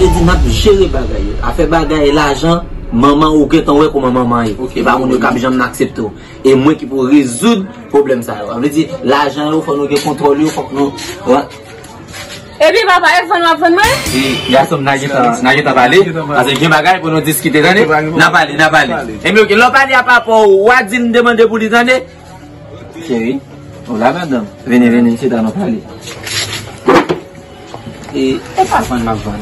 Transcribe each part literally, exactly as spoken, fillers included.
Di n ap jere bagay yo. Afè bagay lajan, manman ou gentan wè kòman manman ye. E pa moun yo k ap janm aksepte w. E mwen ki pou rezoud pwoblèm sa yo. Sa vle di, lajan yo, fò nou gen kontwòl yo, fòk nou. Epi papa, e vann w ap vann mwen? E gason m, n a gentan, n a gentan pale. Paske gen bagay pou nou diskite, tande? N a pale, n a pale. Epi oke, lè w pale a papa w, w a di m demande pou li, tande? Cheri, w la madanm. Vini, vini, chita, nou pale. E, e pa vann m ap vann.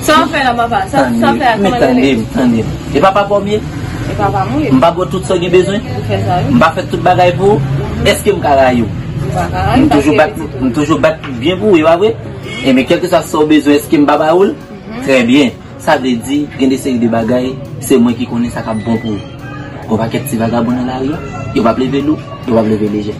Sa w fè la, papa? Sa, sa w fè la? Kòman l rele? Tande m, tande m. E pa papa w m ye? E papa m ou ye? M pa ba w tout sa w gen bezwen? Ou fè sa, wi. M pa fè tout bagay pou ou? Èske m ka rayi w? Ou pa ka rayi m, paske m toujou bat, m toujou bat byen pou ou, e pa vre? Ebyen, kèlkeswa sa w bezwen, èske m pa ba ou l? Trè byen. Sa vle di, gen de seri de bagay, se mwen ki konnen sa k ap bon pou ou. Gon pakèt ti vagabon nan lari, yo p ap leve lou, yo p ap leve lejè.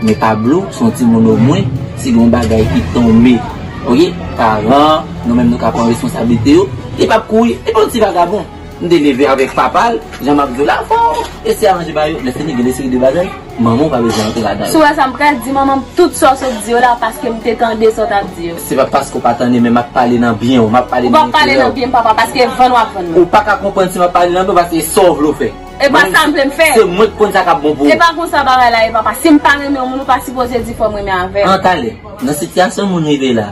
Men pa bliye, se yon timoun omwen, si gen yon bagay ki tonbe, oke, paran, nou menm nou ka pran responsablite yo, li p ap kouri, li pa yon ti vagabon. M te leve avèk papa l, jan m ap di w la, fò eseye aranje bagay yo, men se gen de seri de bagay, manman w pa bezwen antre ladan yo. Si w wè sa, m pral di manman m tout sa w sot di yo la, paske m te tande sa w t ap di yo. Se pa paske w pa tande, men m ap pale nan byen w, m ap pale nan enterè w. Ou p ap pale nan byen m, papa, paske vann w ap vann mwen. Ou pa ka konprann si m ap pale nan byen w, paske se sa w vle w fè. E pa sa m vle m fè. Se mwen ki konn sa k ap bon pou ou. E pa konsa bagay la ye, papa. Si m pa renmen yon moun, ou pa sipoze di fò m renmen avè l. An talè, nan sitiyasyon moun rive la,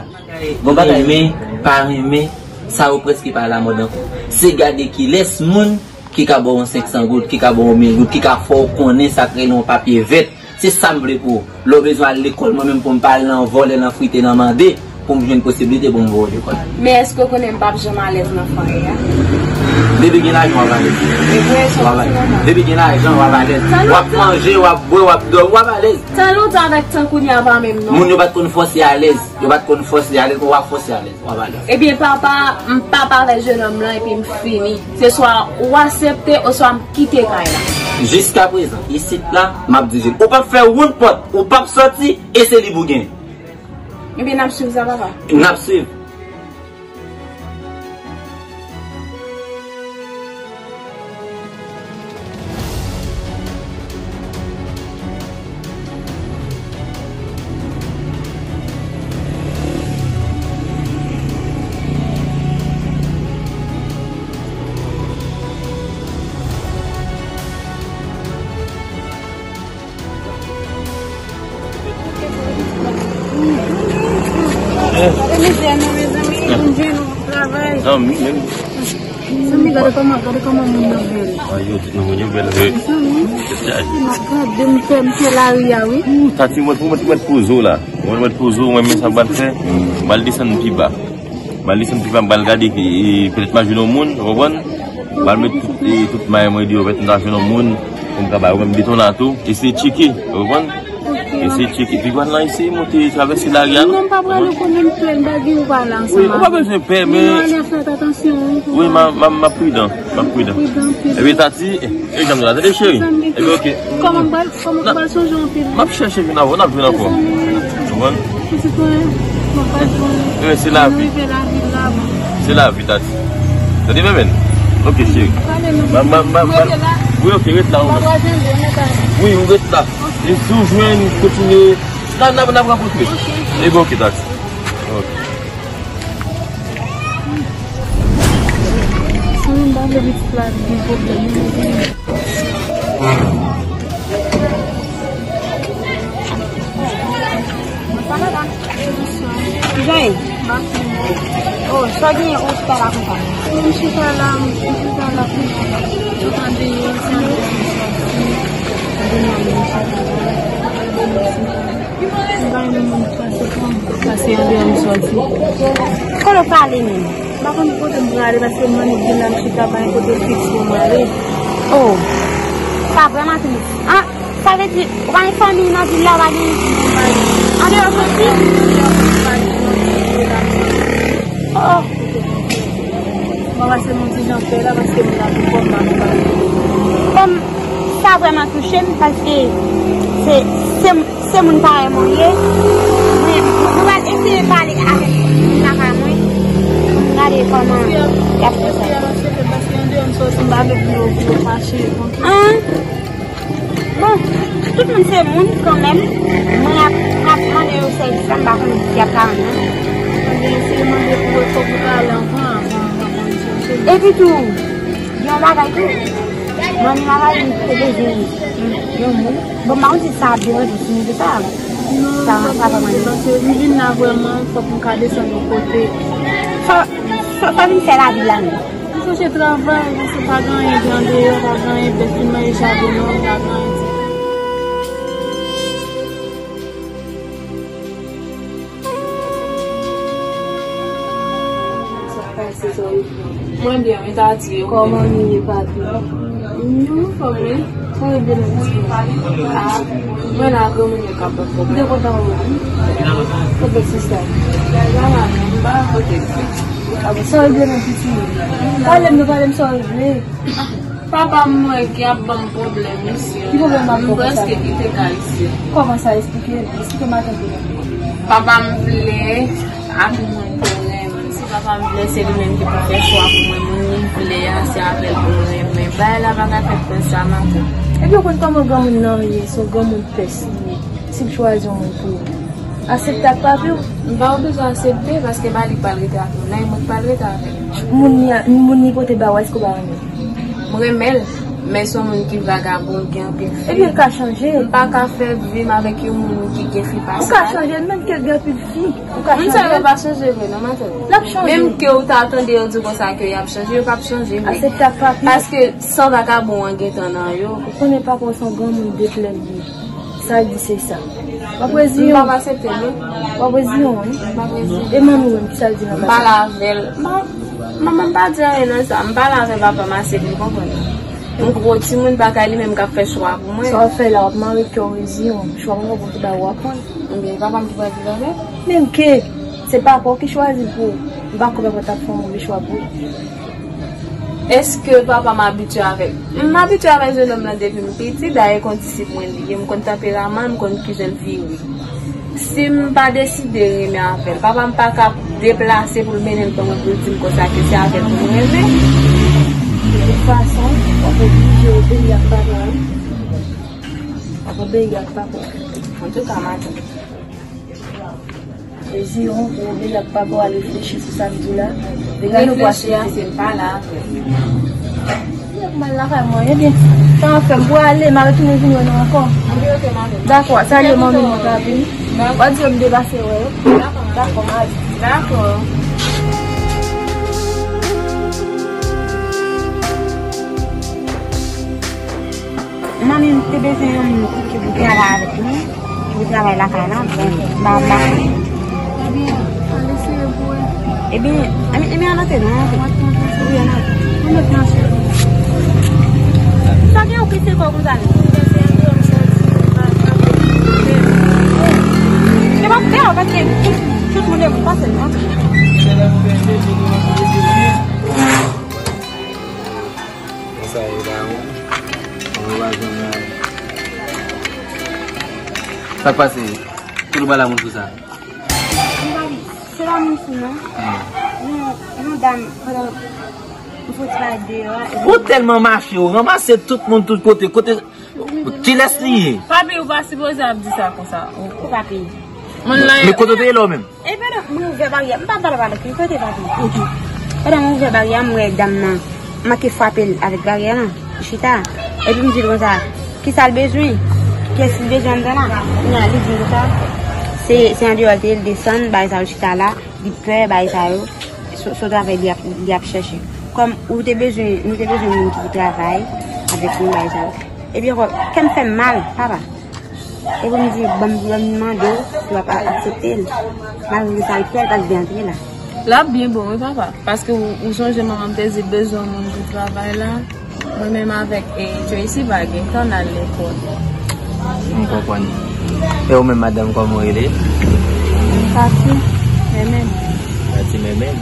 bon bagay, renmen, pa renmen, sa yo prèske pa alamòd ankò. Se gade kilès moun ki ka ba w yon senk san goud, ki ka ba w yon mil goud, ki ka fè w konnen sa k rele yon papye vèt. Se sa m vle pou ou. Lè w bezwen al lekòl, mwen menm pou m pa al nan vòlè, nan frite, nan mande, pou m jwenn posiblite pou m voye w lekòl. Men èske w konnen m p ap janm alèz nan fanmi a? Depi gen lajan, w ap alèz. E vre, w ap alèz. Depi gen lajan, w ap alèz. W ap manje, w ap bwè, w ap dòmi, w ap alèz. Tan lontan avèk tan kounye a pa menm non. Moun yo pa t konn fòse alèz. Yo pa t konn fòse alèz, w ap fòse alèz. W ap alèz. Ebyen, papa, m p ap avèk jenòm lan epi m fini. Se swa w aksepte oswa m kite kay la. Jiskaprezan, isit la, m ap di jèn. Ou p ap fè wout pòt, ou p ap sòti, e se li pou gen. Ebyen, n ap swiv sa, papa. N ap swiv. Gade mizè nou, mezanmi, moun jwenn nou travay. Zanmi, menm. Zanmi, gade kòman, gade kòman moun nan bèl. Ay, yo, tout nan moun yo bèl vre. Zanmi. M ap gade, m fè, m fè lari a, wi. Ou, Tati, mwen, mwen, mwen poze w la. Mwen, mwen poze w, mwen, men sa m pral fè. M pral desann pi ba. M al desann pi ba, m pral gade ki, e, petèt m a jwenn yon moun, ou konprann? M al met tout, e, tout may mwen deyò, petèt m ta jwenn yon moun, pou m ka ba yo, men m detonn la tou, eseye tcheke, ou konprann? Eseye tcheke. Pi grann lan, eseye monte, travèse lari a, non? Non, m pa prale konnen m pè, m pa gen ou pale ansanm avè m. Wi, ou pa bezwen pè, men. Men nou ale fèt atansyon, wi, wi, m a, m a, m ap pridan, m ap pridan. Pridan, pridan. Epi Tati, e, janm la, tande cheri. Epi oke. Kòman m pral Kòman w pral sonje anpil? M ap chèche vin avè w, n ap jwenn ankò. Konprann? Pitit mwen, mwen pa jwenn. Wi, se lavi. Nou rive lavil la, bon. Se lavi, Tati. Tande, bebe? Oke, cheri. Pale nou. M ap, m ap, m ap, m ap. Rete la. Wi, oke, ret la, ou menm. M ap jwenn ou, mèt a. Wi, ou ret la. Oke. E si w jwenn, kontinye. N a, n a, n ap rankontre. Oke. Epi oke, Tati. Oke. Mwen menm m pa vle pitit la gen pwoblèm, non, mezanmi. Kijan ye? Oh, sa w genyen ou chita la konsa? Mwen m chita la, m chita la konsa. Ou tande, se yon sòti. Tande, mwen m chita la. M pa renmen moun pase pou m. Pase andeyò m sòti. Kote w prale menm? M pa konn kote m prale paske m annik vin la, m chita pa gen kote fiks pou m ale. Oh. Sa vrèman tris. Ah, sa vle di, ou pa gen fanmi nan vil la, ou pa gen andeyò sòti? Oh. Mwen pase yon ti jan fè la paske moun la pi fò m pa konprann. Bon, sa vrèman touche m paske se, se, se moun parèy mwen ye. Men, nou pral eseye pale avèk moun lakay mwen. Gade kòman y ap fè sa. Paske andeyò m sòti, m pa vle pou yo, pou yo fache. An? Bon, tout moun se moun kanmenm. Mwen ap, ap mande yo sèvis la, m pa konn si y ap ka rann mwen. Ebyen, eseye mande pou wè kòb ou ka ale anvan. Epi tou, gen yon bagay tou. Manmi Magali te bezwen yon moun. Bon, m pa konn si sa ap deranje sou nivo sa. Sa, sa pa manje. Paske m vin la vrèman, fòk m ka desann yon kote. Sa, sa, sa vin fè lavil la menm. M chèche travay, paske pa gen anyen ki andeyò, pa gen anyen, pèsonn manje chapo non, pa gen anyen. Mwen byen, men ta di yo. Kòman nou ye, papi? Nou anfòm, wi. Sa yo byen nan dispozisyon. Ah, mwen la, granmoun yo k ap bat kòb. Ou te kontan wè mwen? Kot bèl sista? Sa va, men m pa kote. Ah bon, sa yo byen nan piti. Pale m, nou pale m sa yo vle. Papa m mwen ki ap ban m pwoblèm isi. Ki pwoblèm l ap ban w konsa? M prèske kite kay isi. Kòman sa? Esplike, esplike m atande. Papa m vle ak moun ke m renmen. Si papa m vle, se li menm ki pou fè chwa pou mwen. Moun li vle a, se avè l pou m renmen. Bagay la pa ka fèt konsa, maten. Ebyen, ou konn kòman granmoun nan ye, se yon granmoun pès li ye. Si l chwazi yon moun pou ou, aksepte ak papi w. M pa bezwen aksepte, paske pa li k pral rete avè m, nan e mwen k pral rete avè l. Moun li a, moun li pote ba ou, èske w pa renmen l? M renmen l, men se yon moun ki vagabon, ki gen anpil fi. Ebyen, l ka chanje. M pa ka fè vi m avèk yon moun ki gen fi pase. Ou ka chanje, menm ke l gen anpil fi. Ou ka chanje. Moun sa yo pa chanje vre, non, maten. L ap chanje. Menm ke ou ta tande yo di konsa ke y ap chanje, yo p ap chanje vre. Aksepte ak papi w. Paske san vagabon an gentan nan yo. Ou konnen papa w se yon granmoun de plèn li. Sa l di se sa. W ap reziye w. M p ap aksepte, non. W ap reziye w, wi. M p ap reziye. E manmi w menm, kisa l di nan bagay sa? M pale avè l. M pa, manman m pa di anyen nan sa. M pale avè papa m ase pou l konprann. Yon gwo timoun pa ka li menm k ap fè chwa pou mwen. Sa w ap fè la, w ap mare kè w, reziye w. Chwa w poko pote ba ou a pran. Ebyen, papa m ki pral viv avè l. Menm ke se papa w ki chwazi l pou ou. M pa kwè papa w t ap fè yon move chwa pou ou. Èske papa m abitye avèk? M abitye avèk jennonm lan depi m piti, dayè konn disip mwen li ye, m konn tanperaman l, m konn kijan l vire. Si m pa deside renmen avè l, papa m pa ka deplase pou l mennen l ban mwen pou l di m konsa ke se avè l pou m renmen. De tout fason, w ap oblije obeyi ak papa w. W ap obeyi ak papa w. Antouka, madanm. Reziye w, ou obeyi ak papa w, al reflechi sou sa m di w la. Reflechi a, se m pale avè l. Mwen lakay mwen, ebyen, sa w ap fè m pou ale, m a retounen vin wè nou ankò. Ebyen, ok, madanm. Dakò, salye manmi mwen, papi. Dakò. W a di yo m depase wè yo. Dakò, madanm. Dakò, m ale. Dakò. Manmi, m te bezwen yon moun ki pou travay avèk nou, ki pou travay lakay la, bon, m pa, m pa konnen. Ebyen, al eseye pou wè. Ebyen, ebyen, ebyen, al antre non, al antre. Wi, al antre. Mwen mèt mache. Sa gen yon kite kò konsa, non? Se pa fè, paske tout, tout moun e moun pase, non? Konsa e ba ou. Mwen pa janm la. Sa k pase? Tout ou pa la moun sou sa. M pa di, se pa moun sou non. Hmm. Yon, yon dam, pandan m soti pa deyò a, epi ou tèlman mache, ou ranmase tout moun tout kote. Kote, kilès li ye? Papi, ou pa sipoze ap di sa konsa. Ou, ou papi. Moun lan. Men kote w te ye la ou menm? E pandan mwen ouvè baryè, m pa pale pale, ki kote papi? Ok. Pandan mwen ouvè baryè, m wè dam nan manke frape l avèk baryè lan, li chita. Epi m di l konsa, kisa l bezwen? Kiyès li bezwen anndan la? Kounye a, li di m konsa, se, se andeyò l te ye, l desann, bagay sa yo, l chita la, li pè, bagay sa yo. Se, se yon travay li ap, li ap chèche. Kòm ou te bezwen, nou te bezwen moun ki pou travay avèk nou, bagay sa yo. Epi ankò, kè m fè m mal, papa. Epi m di, ban m, ban m mande w si w ap aksepte l. Malgre sa, l pè l pa t vle antre la. L ap byen bon, wi, papa. Paske ou, ou sonje manman m te di l bezwen yon moun pou travay la. Mwen menm avèk, e, Tracy pa gen tan n al lekòl. M konprann. E ou menm, madanm, kòman w rele? Tati Mèmèn. Tati Mèmèn.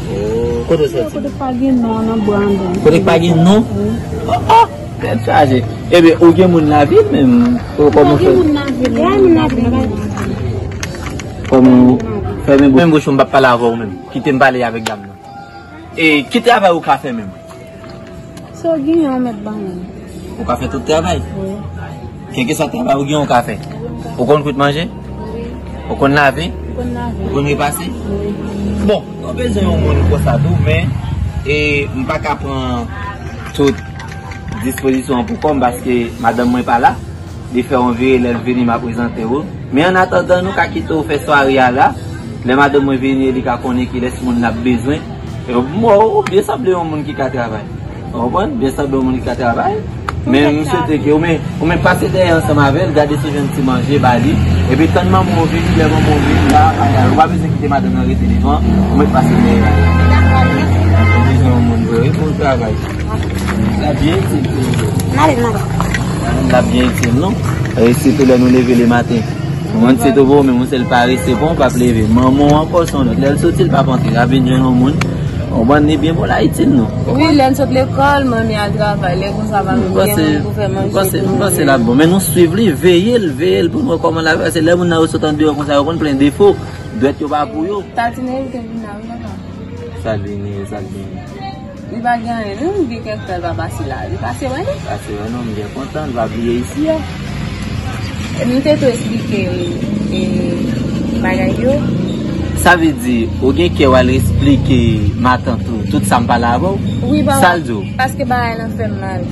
Oh, kote w soti? Kote k pa gen non, nan bwa anndan. Kote k pa gen non? Wi. Oh, oh, tèt chaje. Ebyen, ou gen moun lavil menm? Ou kòman fè? Gen moun lavil, gen moun lavil, nan bwa anndan. Kòman ou fèmen bouch? Fèmen bouch ou, m p ap pale avè w menm. Kite m pale avèk dam nan. E ki travay ou ka fè menm? Si w genyen, ou mèt ban mwen. Ou ka fè tout travay? Wi. Kèlkeswa travay ou genyen, ou ka fè. Ou konn kwit manje? Wi. Ou konn lave? M konn lave. Ou konn repase? Wi. Bon, nou bezwen yon moun konsa tou, men E m pa ka pran tout dispozisyon an pou kò m paske madanm mwen pa la. Li fè yon vire, lè l vini, m a prezante w. Men annatandan, nou ka kite w fè sware a la. Lè madanm mwen vini, li ka konnen kilès moun n ap bezwen. E m wè w byen sanble yon moun ki ka travay. Ou konprann? Byen sanble yon moun ki ka travay. Men m swete ke ou men, ou men pase dèyè ansanm avè l, gade si w jwenn ti manje, ba li. Epi tann manman w vini, lè manman w vini la, bagay, ou pa bezwen kite madanm nan rete devan, ou mèt pase dèyè. Ou bezwen yon moun vre, wi, pou l travay. L ap byen itil tou. N ale, n ale. L ap byen itil, non? E sitou lè nou leve le maten. Ou konprann, se tou bon, men yon sèl parese, bon, w p ap leve. Manman w ankò se yon lòt. Lè l soti, l p ap antre. L ap vin jwenn yon moun. Ou konprann, li byen pou l a itil nou. Wi, lè n sot lekòl, manmi al travay. Lè konsa, pa menm gen moun pou fè manje pou nou. M panse l ap bon. Men nou swiv li, veye l, veye l pou nou wè kòman l ap fè. Se lè moun nan yo sot andeyò konsa, yo konn plen defo. Dwèt yo pa pou yo. Tatine, yo te vin la, wi, papa. Sa l vini, sa l vini. Li pa gen anyen, non, li gen kèk tan l pa pase la. Li pase wè nou. Pase wè nou, m byen kontan, l pa bliye isi a. E m te tou esplike l, e, bagay yo. Sa vle di, ou gen kè w al esplike matant ou tout sa m pale avè w? Wi, papa. Sa l di w? Paske bagay lan fè m mal.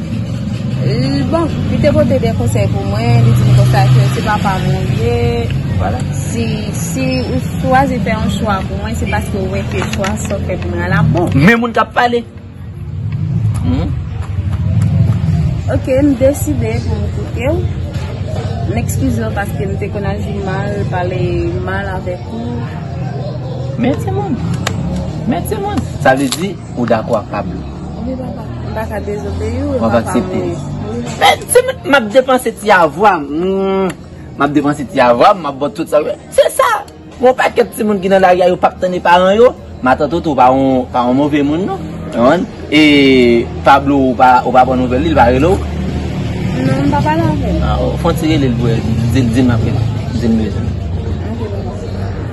L, bon, li te pote de konsèy pou mwen, li di m konsa ke se papa m ou ye. Vwala. Si, si ou chwazi fè yon chwa pou mwen, se paske ou wè ke chwa sa w fè pou mwen an la bon. Men moun k ap pale. Hmm. Ok, m deside pou m koute w. M ekskize w paske m te konn aji mal, pale mal avèk ou. Men timoun. Men timoun. Sa vle di, ou dakò ak Pablo? Wi, papa. M pa ka dezobeyi w, e papa m ou ye. Wi, papa. Men timoun, m ap depanse ti avwa m. Hmm. M ap depanse ti avwa m, m ap ba w tout sa. Se sa. Gon pakèt timoun ki nan lari a, yo p ap tande paran yo. Matant ou tou pa yon, pa yon move moun, non. Ou konprann? E Pablo, ou pa, ou pa pran nouvèl li, li pa rele w? Non, m pa pale avè l. Ah, fè yon ti rele l pou wè, di, di l m ap rele. Di l m bezwen l. Ok, papa.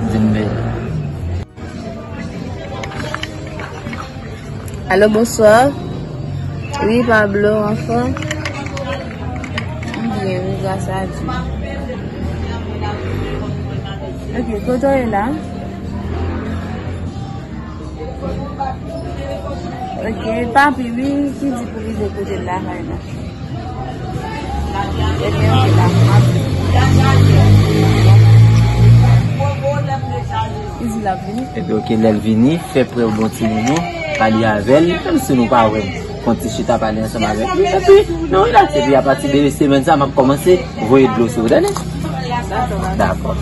Di l m bezwen l. Alo, bonswa. Wi, Pablo, anfòm? M byen, wi, gras a Dye. Ok, kote w ye la? Ok, papi, wi, ki di pou rive kote l la, kay la. Epi, ok, lè l vini, fè prèv bon timoun ou, pale avè l, menm si nou pa wè l. Fè yon ti chita pale ansanm avèk li. Epi, nou rilaks. Epi, apati de semèn sa, m ap kòmanse voye dlo sou ou, tande? Dakò.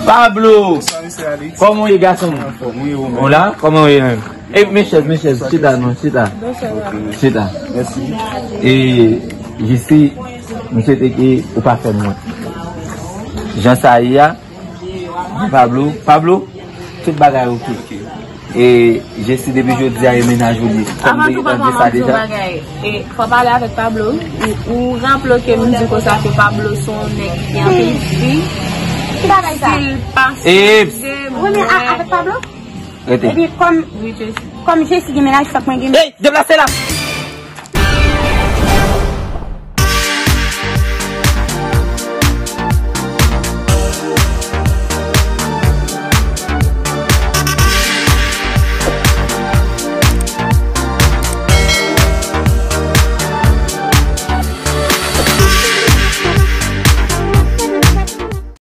Pablo! Kòman w ye, gason m? Anfòm, wi, ou menm? Ou la? Kòman w ye menm? E, men chèz, men chèz, chita non, chita. Chita. Mèsi. E, Jesi, m swete ke ou pa fè m wont. Jan sa ye a, Pablo, Pablo, tout bagay oke. E Jesi depi jodi a e mennaj ou li ye. Kòm li te tande sa deja. Avan tou, papa, m ap di yon bagay. E, fò pale avèk Pablo, wi. Ou, ou raple ke m di konsa ke Pablo se yon nèg ki gen anpil fi. Ki bagay sa? Si l pa... Eps. Ou renmen a-, avèk Pablo? Rete. Epi kòm, wi, Jesi, kòm Jesi gen mennaj, fòk mwen gen... Ey, deplase la!